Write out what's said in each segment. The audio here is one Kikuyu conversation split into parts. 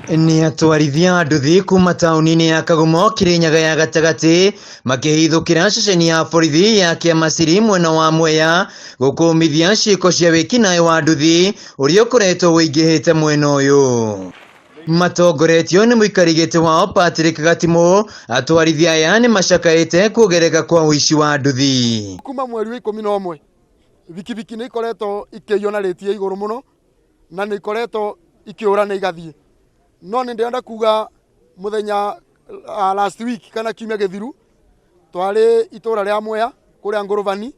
Nĩ atwarithia a nduthi kuma taũni-inĩ ya Kagumo Kirinyaga ya gatagatĩ makĩhithũkĩra ceceni ya borithi ya Kĩamaciri mwena wa Mwea gũkũmithia ciĩko cia wĩkinaĩ wa nduthi ũrĩa ũkoretwo ũingĩhĩte mwena ũyũ. Matongoretio nĩ mũikari gĩtĩ wao Patrick Gatimũ, atwarithia aya nĩ macakaĩte kuongerereka kwa ũici wa nduthi. Kuma mweri wa 11 bikibiki nĩ ikoretwo ikĩiywo na rĩti ya igũrũ mũno na nĩ ikoretwo ikĩũra na igathiĩ. No nĩ ndĩrenda kuga mũthenya last week kana kiumia gĩthiru twarĩ itũra rĩa Mwea kũrĩa Ngũrũbani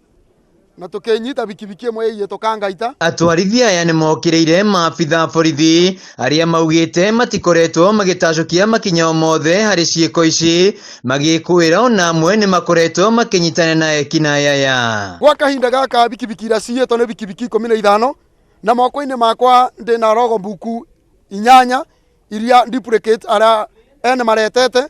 na tũkĩnyita bikibiki ĩmwe ĩiyĩtwo Kangaita. Atwarithia aya nĩ mokĩrĩire maabitha a borithi arĩa maugĩte matikoretwo magĩtacũkia makinya o mothe harĩ ciĩko ici, magĩkũĩra ona amwe nĩ makoretwo makĩnyitana na ekinaĩ aya. Gwa kahinda gaka bikibiki iria ciyĩtwo nĩ bikibiki 15 na moko-inĩ makwa ndĩna logbook 8 iria duplicate arĩa ene maretete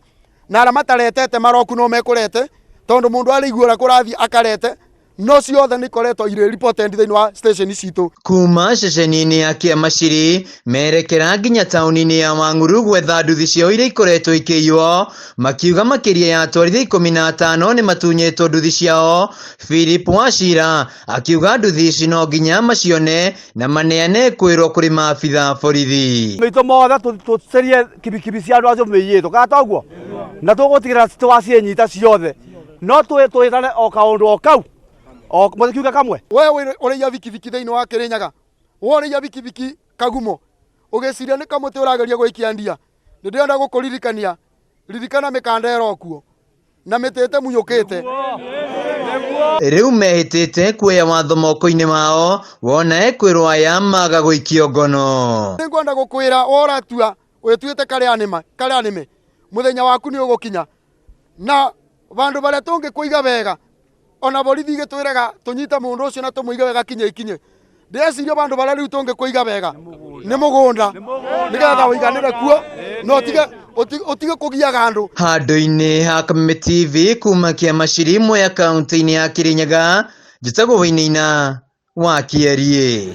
na arĩa mataretete maroku no mekũrete tondũ mũndũ arĩigua ũrĩa kũrathiĩ akarete no ciothe nĩ ikoretwo irĩ reported thĩinĩ wa station citũ. Kuma ceceni-inĩ ya Kĩamaciri merekera nginya taũni-inĩ ya Wang'uru gwetha nduthi ciao iria ikoretwo ikĩiywo, makiuga makĩria ya atwarithia 15 nĩ matunyĩtwo nduthi ciao. Philip Wachira akiuga nduthi ici no nginya macione na maneane kwĩrwo kũrĩ maabitha a borithi. Maitũ mothe tũcerie kibikibi cia andũ acio mĩiyĩtwo kana toguo na tũgũtigĩrĩra tũgacinyita ciothe no twĩtane o kaũndũ o kau o mũthikiuga kamwe. We ũrĩia bikibiki thĩinĩ wa Kĩrĩnyaga, we ũrĩia bikibiki Kagumo, ũgĩciria nĩ kamũtĩ ũrageria gũikia ndia, nĩ ndĩrenda gũkũririkania, ririkana mĩkanda ĩro kuo na mĩtĩ ĩtemunyũkĩte. Rĩu mehĩtĩte kuoya watho moko-inĩ mao wona ekwĩrwo aya maga gũikio ngono. Nĩngwenda gũkwĩra we ũratua wĩtuĩte karĩa nĩme, mũthenya waku nĩ ũgũkinya na vandu varia tũngĩkũiga wega ona borithi igĩtwĩraga tũnyite mũndũ ũcio na tũmũige wega kinye ikinye ndĩreciria vandu varia rĩu tũngĩkũiga wega nĩ mũgũnda nĩgetha ũiganĩre kuo na ũtige kũgiaga andũ. Handũ-inĩ ha Kameme TV kuma Kĩamaciri Mwea kaunti-inĩ ya Kirinyaga, njĩtagwo Wainaina wa Kĩeriĩ.